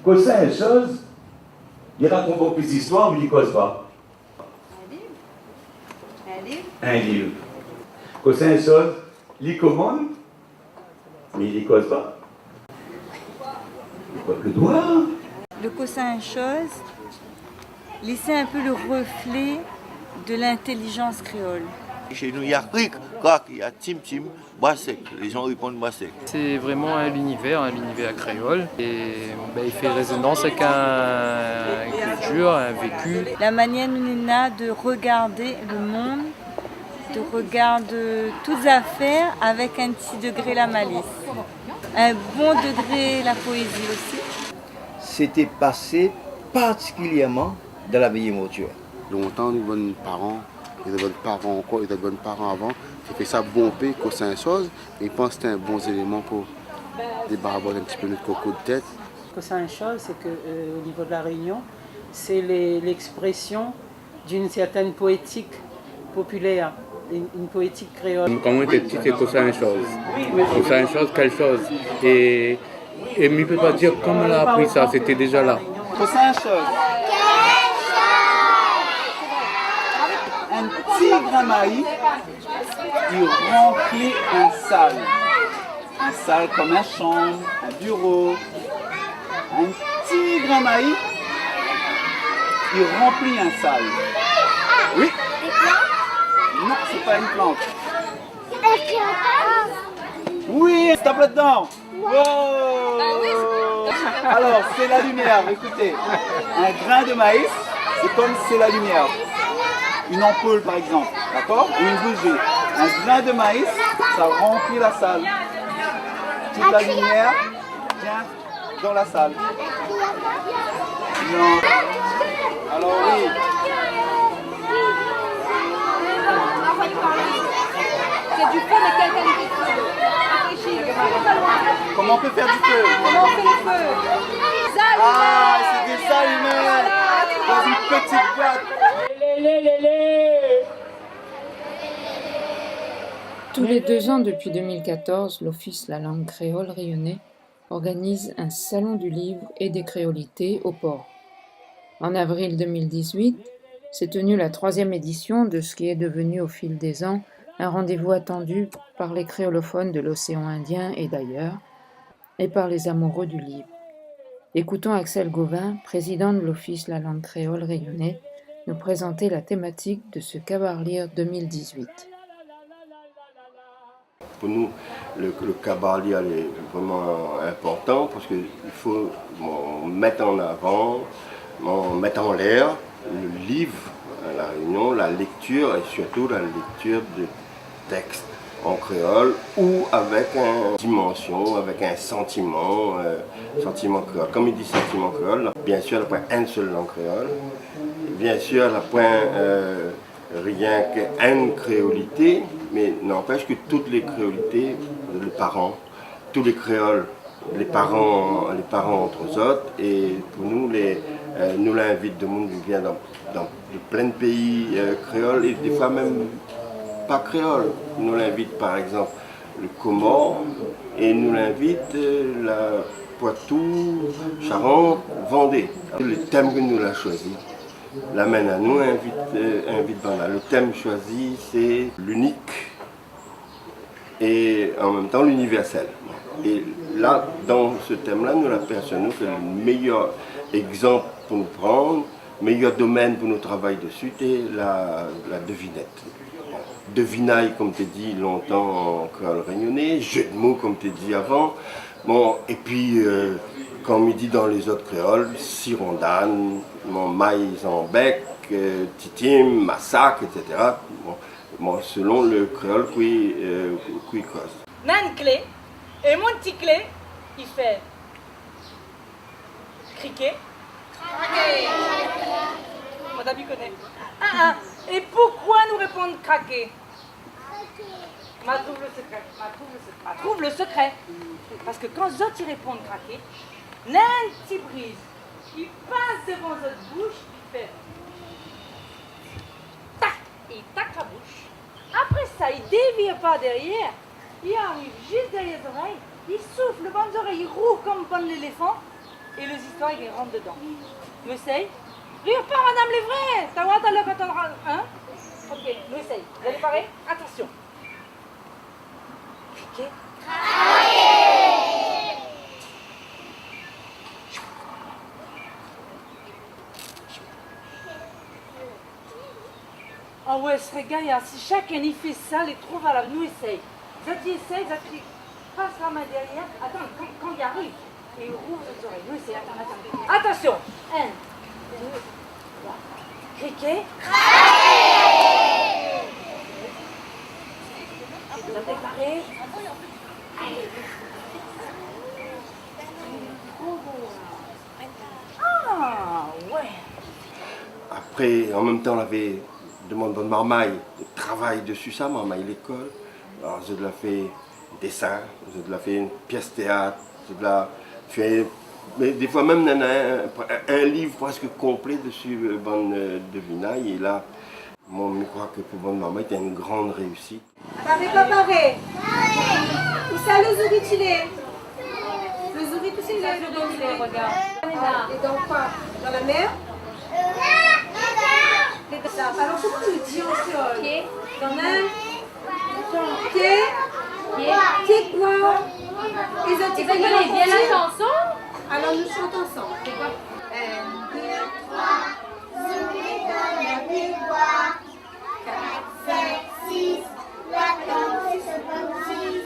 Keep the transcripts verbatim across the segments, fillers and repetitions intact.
Kosa in shoz, li rakont bonpé zistoir, mé li koz pa. In liv. In liv. In liv. Kosa in shoz, li komann, mé li koz pa. Li port lo doi. Lo kosa in shoz, li sé in pé lo reflé de lintélizans kréol. Shé nou, na krik, krak, na tim, tim, boi sèk. Lé zan i réponn boi sèk. C'est vraiment un univers, un univers créole. Et, ben, il fait résonance avec un, une culture, un vécu. La manièr nou néna de regard lo monn, de regard tout zafèr avèk in ti dégré la malis, in bon dégré la poézi osi. Sété pasé partikilièrman dan la véyé mortuèr. Lontan, nout bann paran, é nout bann paran ankor, é nout bann paran avan, té fé sa bonpé, kosa in shoz, é mi pans sé in bon zéléman pou débarabos in ti pé nout koko de tèt. Kosa in shoz, sé ke, euh, au niveau de La Réunion, c'est les, l'expression d'une certaine poétique populaire, une, une poétique créole. Kan moin té pti, té kosa in shoz. Kosa in shoz, kèl shoz. É, é mi pé pa dir koman la apri sa, sété déza la. Kosa in shoz. In ti grin mayi, li ranpli in sal. In sal kom in shanm, in biro. In ti grin mayi, li ranpli in sal. Oui. Non, sé pa in plant. Oui, tap la dedan. Wow. Alor, sé la limièr, ékout. In grin de mayi, sé kom sé la limièr. Une ampoule, par exemple, d'accord ? Ou une bougie. Un grain de maïs, ça remplit la salle. Toute la lumière vient dans la salle. Non. Alors oui. C'est du feu, mais quelle qualité de feu ? Réfléchis. Comment on peut faire du feu ? Comment on fait le feu ? Des allumettes. Ah, c'est des allumettes dans une petite boîte. Tous les deux ans depuis deux mille quatorze, l'Office La Langue Créole Réunionnais organise un salon du livre et des créolités au Port. En avril deux mille dix-huit, s'est tenue la troisième édition de ce qui est devenu au fil des ans un rendez-vous attendu par les créolophones de l'océan Indien et d'ailleurs, et par les amoureux du livre. Écoutons Axel Gauvin, président de l'Office La Langue Créole Réunionnais, nous présenter la thématique de ce Kabar Lire deux mille dix-huit. Pou nou, le, le Kabar Lire lé vréman inportan parske i fo, bon, mèt an avan, bon, mèt anlèr le liv, La Réunion, la lecture et surtout la lecture de textes en créole ou avec une dimension, avec un sentiment, euh, sentiment créole. Kom i di sentiment créole, bien sûr, la poin inn sèl lang kréol. Bien sûr, la poin, euh, rienk inn kréolité, mé n'anpèsh ke tout lé kréolité, lé paran, tout lé kréol, lé paran, lé paran ant zot, é pou nou, lé, euh, nou la invit demoun i vien dan, dan de plin péi, euh, kréol, é défoi mèm pa kréol. Nou la invit, par égzanp, le Komor, é nou la invit, euh, la Poitou, Charente, Vendée. Le tèm ke nou la shoizi, la amenn anou invit, euh, invit banna. Le tèm shoizi, sé l'unique et en même temps l'universel. É la, dan se tèm-la, nou la pèrsoi, nou, ke le méyèr égzanp pou nou pran, méyèr domèn pou nou travay dési, sé la, la devinèt. Devinay, kom té di lontan an kréol rényoné, jeu de mots, kom té di avan. Bon, épi, euh, kom i di dan lézot kréol, sirandann, bon, may zanbèk, euh, titim, masak, et cetera. Bon, bon, selon le kréol k'i, euh, k'i koz. Néna in klé, é mon ti klé, i fé kriké. Kraké. Madam i koné. Ah, ah. É poukoi nou réponn kraké ? Ma trouv le sekré, ma trouv le sekré, ma trouv le sekré. Parske kan zot i réponn kraké, néna in ti briz i pas devan zot boush, i fé tak, i tak la boush. Apré sa, i dévir par dèryèr, i ariv zis dèryèr zorèy, i souf, le bann zorèy i rouv kom bann léléfan. É lé zistoir i rant dedan. Nou éséy ? Rir pa, madam, lé vré. Ta oir talèr kan ou ra, in ? OK, nou éséy. Zot lé paré ? Atansion. Kriké. Ah ouais, sré gayar si shakinn i fé sa, lé tro valab. Nou éséy. Zot i éséy, zot i pas la min dèrièr. Atann, kan, kan i ariv, é rouv zot zorèy. Nou éséy, atann, atann. Atansion. In, dé, troi. Kriké. Zot lé paré ? Ah ouais. Apré, an mèm tan, lavé domann bann marmay de travay dési sa, marmay lékol. Alor, zot la fé désin, zot la fé in piès téat, zot la fé, mé défoi mèm, nana in, in, in liv prèsk konplé dési, euh, bann, euh, devinay. É la, moin, mi kroi ke pou bann marmay, té in gran réisit. Paré, pa paré ? Ousa lo zourit i lé ? Lo zourit, ousa i lé ? Lo zourit i lé, regard. Ah, lé dan koi ? Dan la mèr ? Lé dan la... Alor, koman i di an kréol ? Ké. Kan mèm. Ké. Ké. Ké koi ? É zot i... É zot i koné bien la shanson ? Alor, nou shant ansanm. Sé koi ? In, dé, troi. Zourit dan la bigwar. Kat, sink, sis, la tann sé soisant-sis.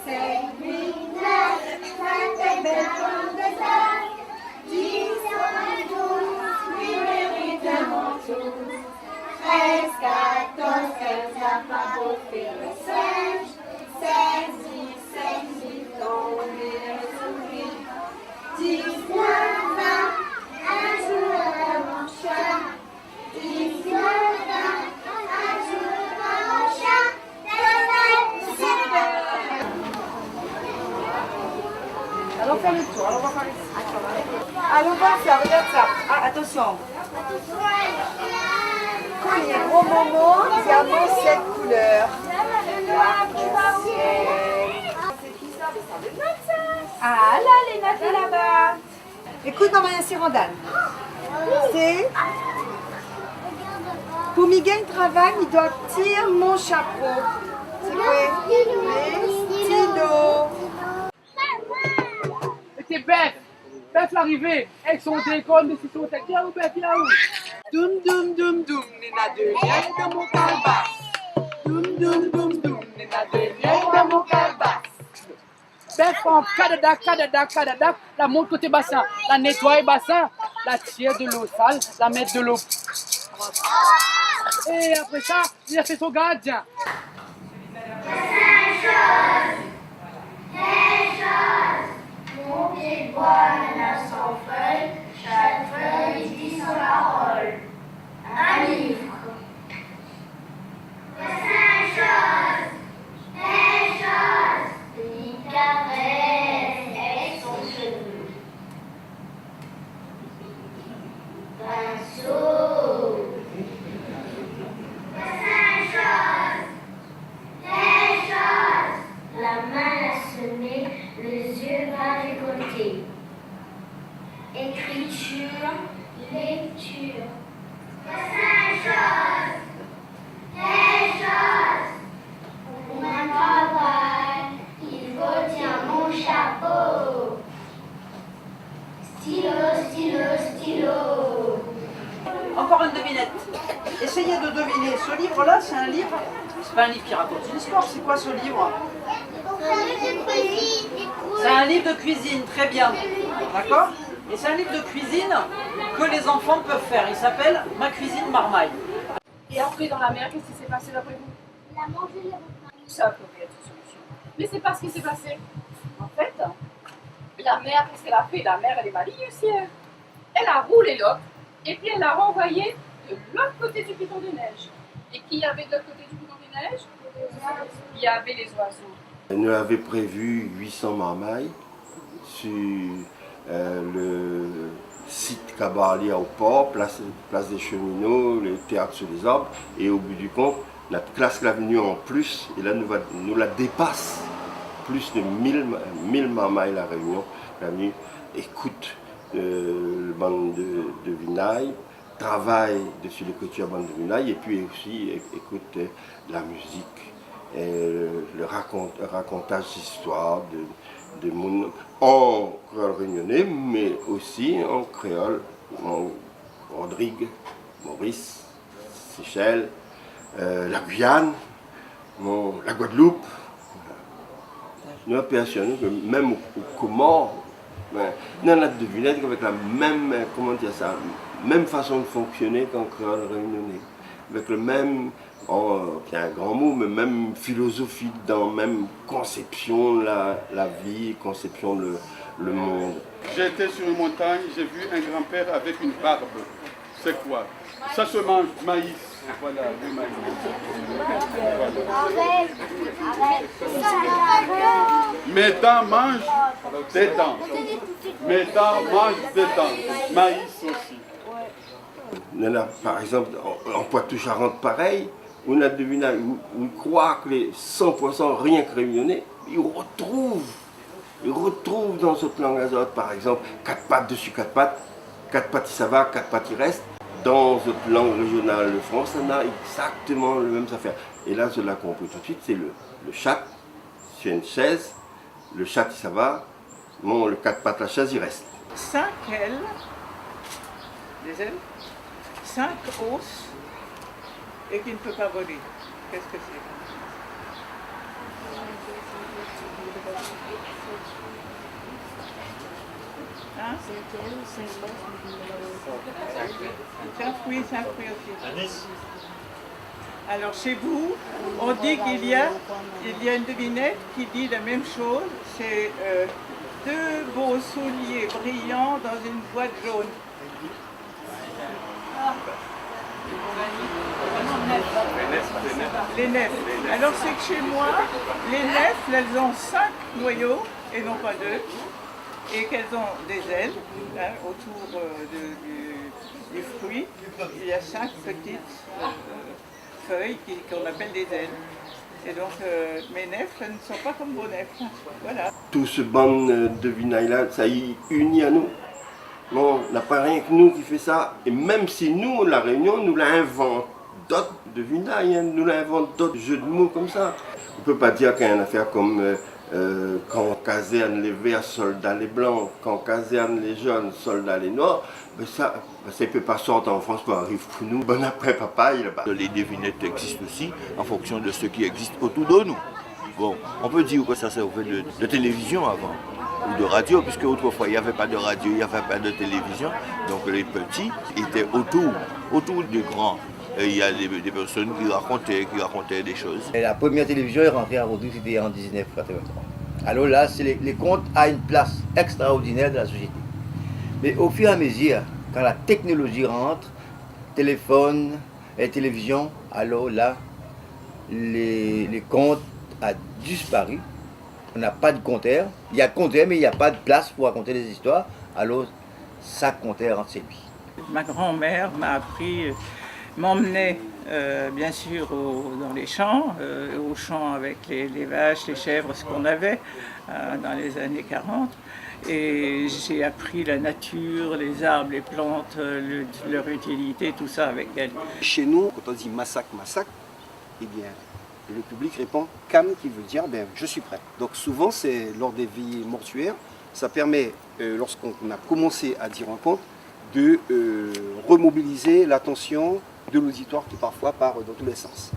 Sèt, uit, nèf, la tèt bèl konm dé zèf. Dis, onz, douz, li mérit in manto. Trèz, katorz, kèl sa pa pou fé lo sinz. Sèz, disèt, disèt, on lé zourit. Disnèf, vin, in zour la mancha. Alon fé lo tour, alon oir par isi. Alon oir sa, regard sa. Ah, atansion. Kolié gro momo, diaman sèt koulèr. Lark-en-sièl. Ah la, lé nat lé laba. Ékout, maman, in sirandal. Sé, pou mi gingn travay, mi doi tir mon shapo. Sé koi ? Lé stilo. Ékout, bèf, bèf la arivé, èk son dé kone dési son tèt. Kisa ou bèf la ou ? Doum, doum, doum, doum, néna de mièl dan mon kalbas. Doum, doum, doum, doum, néna de mièl dan mon kalbas. Bèf an kadadak, kadadak, kadadak, la mont koté basin, la nétoiy basin, la tir de lo sal, la mèt de lo prop. É apré sa, li la fé son gardien. Mon pié d'boi néna san fèy, shak fèy i di son parol. In liv. Sink shoz, sink shoz, li karès èk son shové. Pinso. Sink shoz, sink shoz, la min la somé, lo zié va rékolté. Ékritir, léktir. Sink shoz, sink shoz, pou mon travay, i fo tir mon shapo. Stilo, stilo, stilo. Encore une devinette. Essayez de deviner. Ce livre-là, c'est un livre, c'est pas un livre qui raconte une histoire. C'est quoi ce livre ? C'est un livre de cuisine, très bien. D'accord ? Et c'est un livre de cuisine que les enfants peuvent faire. Il s'appelle Ma cuisine marmaille. Et après, dans la mer, qu'est-ce qui s'est passé d'après vous ? Il a mangé les requins. Ça pourrait être une solution. Mais c'est pas ce qui s'est passé. En fait, la mer, qu'est-ce qu'elle a fait ? La mer, elle est maligne aussi, hein. Elle a roulé l'autre, et puis elle l'a renvoyé de l'autre côté du piton de neige. Et qui y avait de l'autre côté du piton de neige ? Il y avait les oiseaux. Nou lavé prévu uit san marmay sur, euh, le site Kabarli au Port, place, place des Cheminots, le théâtre sous les arbres, et au bout du compte, nout klas la vni an plis, é la nou va, nou la dépas plis de mil, mil marmay La Rényon la vni ékout Euh, le bann de, devinay, travay desi lekritir bann devinay, épi osi é-, ékout, euh, la mizik, euh, le rakont-, rakontaz zistoir de, de moun an kréol rényoné, mé osi an kréol, an Rodrig, Moris, Séchèl, euh, la Guyane, bon, la Guadeloupe. Nou la pèrswad ke mèm o, o Komor, bin, néna devinèt avèk la mèm, euh, koman dir sa, mèm fason de fonksioné k'an kréol rényoné, avèk le mèm, an, euh, sé in gran mo, mé mèm filozofi dedan, mèm konsépsion la, la vi, konsépsion le, le mond. J'étais sur une montagne, j'ai vu un grand-père avec une barbe. C'est quoi ? Ça se mange, maïs. Voilà, le maïs. Voilà. Mes dents mangent des dents. Mes dents mangent des dents. Maïs aussi. Néna, par égzanp, an, an Poitou-Charentes, parèy, ou néna devinay, ou, ou kroi ke lé san pour san rienk rényoné, i rotrouv, i rotrouv dan zot lang azot, par égzanp, kat pat desi kat pat, kat pat i sava, kat pat i rès, dan zot lang réjional de Frans, néna égzaktoman le mèm zafèr. É la, zot la konpri tout suit, sé le, le shat, sur une chaise, le shat i sava, bon, le kat pat la shèz i rès. Cinq ailes, des ailes, cinq os et qui ne peut pas voler. Qu'est-ce que c'est ? Hein ? C'est un fruit, c'est un fruit aussi. Alors, chez vous, on dit qu'il y a, il y a une devinette qui dit la même chose, c'est, euh, deux beaux souliers brillants dans une boîte jaune. Les nèfles. Alors, c'est que chez moi, les nèfles, elles ont cinq noyaux et non pas deux, et qu'elles ont des ailes, hein, autour, euh, de, du, du fruit. Il y a cinq petites, euh, feuilles qui, qu'on appelle des ailes. Et donc, euh, mes nèfles ne sont pas comme vos nèfles. Voilà. Tout se bann, euh, devinay la, sa i ini anou. Non, na pa rienk nou ki fé sa. É mèm si nou, La Rényon, nou la invant dot devinay, in, nou la invant dot jeu de mots konmsa. Ou pé pa dir k'in afèr konm, euh, euh, kan kazèrn lé vèr, solda lé blan, kan kazèrn lé jone, solda lé noir, bin sa, bin sa i pé pa sort an Frans pou ariv pou nou. Bann apré papay laba. Les devinettes existent aussi en fonction de ce qui existe autour de nous. Bon, on peut dire que ça servait de, de télévision avant, ou de radio, puisque autrefois, il n'y avait pas de radio, il n'y avait pas de télévision. Donc les petits étaient autour, autour des grands. Et il y a des, des personnes qui racontaient, qui racontaient des choses. Et la première télévision est rentrée à Rodrigues, c'était en dix-neuf quatre-vingt-trois. Alors là, c'est les, les contes a une place extraordinaire dans la société. Mais au fur et à mesure, quand la technologie rentre, téléphone et télévision, alors là, les, les contes a disparu. On n'a pas de conteur. Il y a conteur, mais il n'y a pas de place pour raconter les histoires. Alors, sa konteur, sé li. Ma grand-mère m'a appris, euh, m'emmenait, euh, bien sûr au, dans les champs, euh, au champ avec les, les vaches, les chèvres, ce qu'on avait, euh, dans les années quarante. Et j'ai appris la nature, les arbres, les plantes, euh, le, leur utilité, tout ça avec elle. Chez nous, quand on dit masak, masak, eh bien, le public répond kam, qui veut dire, ben, je suis prêt. Donc souvent, c'est lors des veillées mortuaires, ça permet, euh, lorsqu'on a commencé à dire un conte, de, euh, remobiliser l'attention de l'auditoire qui parfois part dans tous les sens.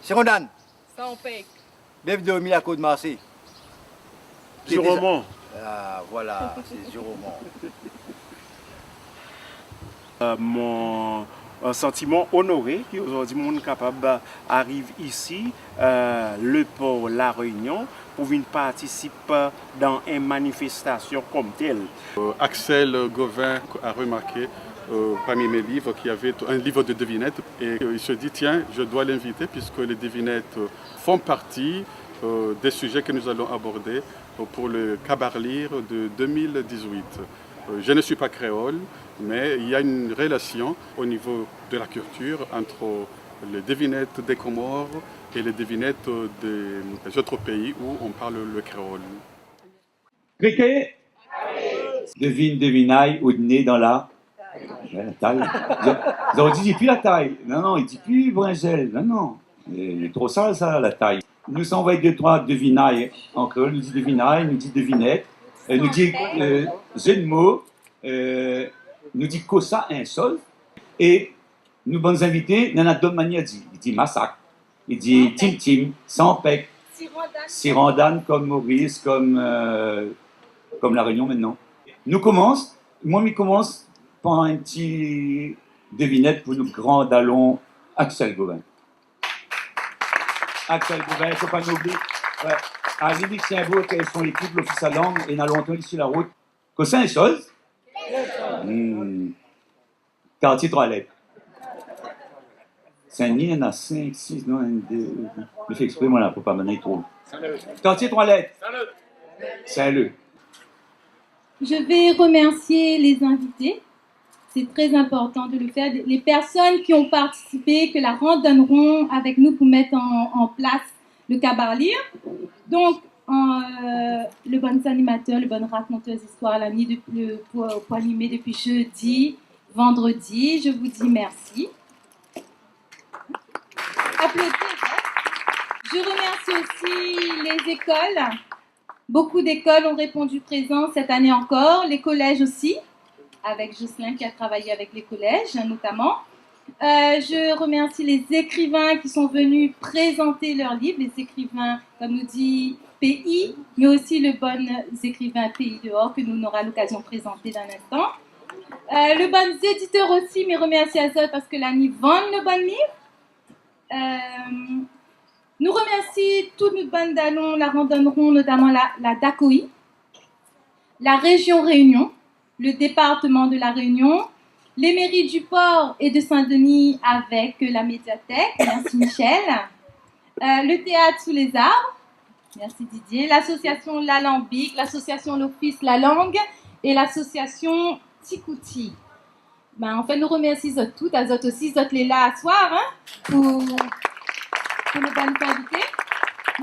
Sé Ronan. Sa on pèk. Bèf dormi la kour Marseille. Zéro mont. Ah, voilà, sé zéro mont. Euh, mon, euh, sentiment honoré ki zordi mon kapab ariv isi, euh, le port La Réunion, pou vinn partisip dan in manifestasion konm tèl. Euh, Axel Gauvin a remarqué, euh, parmi mes livres, qu'il y avait un livre de devinettes et, euh, il se dit, tiens, je dois l'inviter puisque les devinettes, euh, font partie, euh, des sujets que nous allons aborder, euh, pour le Kabarlire de deux mille dix-huit. Euh, je ne suis pas créole, mais il y a une relation au niveau de la culture entre les devinettes des Comores et les devinettes des autres pays où on parle le créole. Criquet. Devine, devinay, ou d'né dan la, la tay. Zordi i di pi la tay. Non, non, i di pi brinzèl. Non, non. Lé tro sal, sa, la tay. Nou sa anvoy dé, troi devinay an kréol. Nou di devinay, nou di devinèt, euh, nou di, euh, jeu de mots, euh, nou di kosa in shoz. É nou bann zinvité, néna dot manièr di. I di masak, i di tim-tim, sanpèk, sirandan, kom Moris, kom, euh, kom La Rényon mintnan. Nou komans, moin mi komans par in ti devinèt pou nout gran dalon Axel Gobin. Axel Gobin, fo pa nou oubli. Ouais. Ali Luxembourg é son ékip, Lofis la lang, néna lontan isi la rout. Kosa in shoz? Hmm. Kartié troi lèt. Sin-Dni néna sink, sis, non, inn, dé, mi fé èksprè, moin, la, pou pa bann tro. Kartié troi lèt. Sin-Leu. Je vais remercier les invités. C'est très important de le faire. Les personnes qui ont participé, ke la rant dann ron avèk nou pou mèt an, an plas le kabarlé. Donk, euh, le bann animatèr, le bann rakontèr zistoir la ni depi, pou, pou animé depi jeudi, vandredi, je vous dis merci. Applaudissez, hein. Je remercie aussi les écoles. Beaucoup d'écoles ont répondu présent cette année encore, les collèges aussi, avec Jocelyn qui a travaillé avec les collèges notamment. Euh, je remercie les écrivains qui sont venus présenter leurs livres, les écrivains, kom nou di, péi, mé osi le bann zékriven péi déor ke nou nora lokazion prézanté dan in instan. Euh, le bann zéditèr osi, mi remèrsi azot parske la ni vann le bann liv. Euh, nou remèrsi tout nout bann dalon la rant dann ron, notaman la, la Dacoï, la Région Réunion, le département de La Réunion, les mairies du Port et de Saint-Denis avec la médiathèque, merci Michel, euh, le théâtre Sous les Arbres, merci Didier, l'association L'Alambic, l'association Lofis la lang é l'association Tikouti. Ben, anfin, nou remèrsi zot tout, azot osi, zot lé la aswar, hein, pou, pou nout bann zinvité.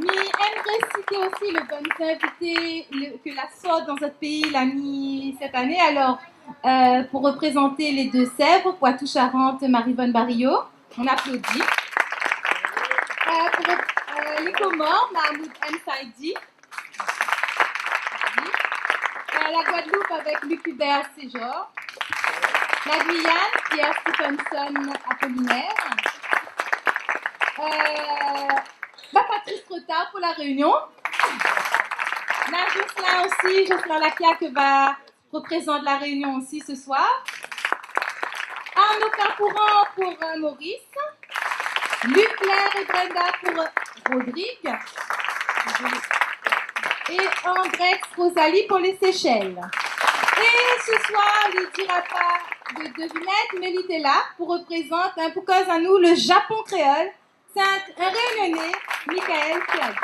Mi èmré sité osi le bann zinvité, le, ke la sort dan zot péi la ni cette année. Alors, euh, pour représenter les Deux-Sèvres, Poitou-Charentes, Maryvonne Barillot, on applaudit. Euh, pour, euh, les Comores, Mahmoud M. Saidi. Euh, la Guadeloupe avec Luc Hubert Séjor. La Guyane, Pierre Stephenson Apollinaire. Euh, bah, Patrice Retard pour La Réunion. Na Jocelyn aussi, Jocelyn Lakia ke va reprézant La Réunion aussi ce soir. Arnaud Carcourant pour, euh, Maurice. Luc, Claire et Brenda pour, euh, Rodrigue. Et Andrex Rosalie pour les Seychelles. Et ce soir, li dira pa de devinèt, mé li té la pou reprézant, hein, pou koz anou le Japon kréol. C'est un, un Réunionnais, Michael Kiadi.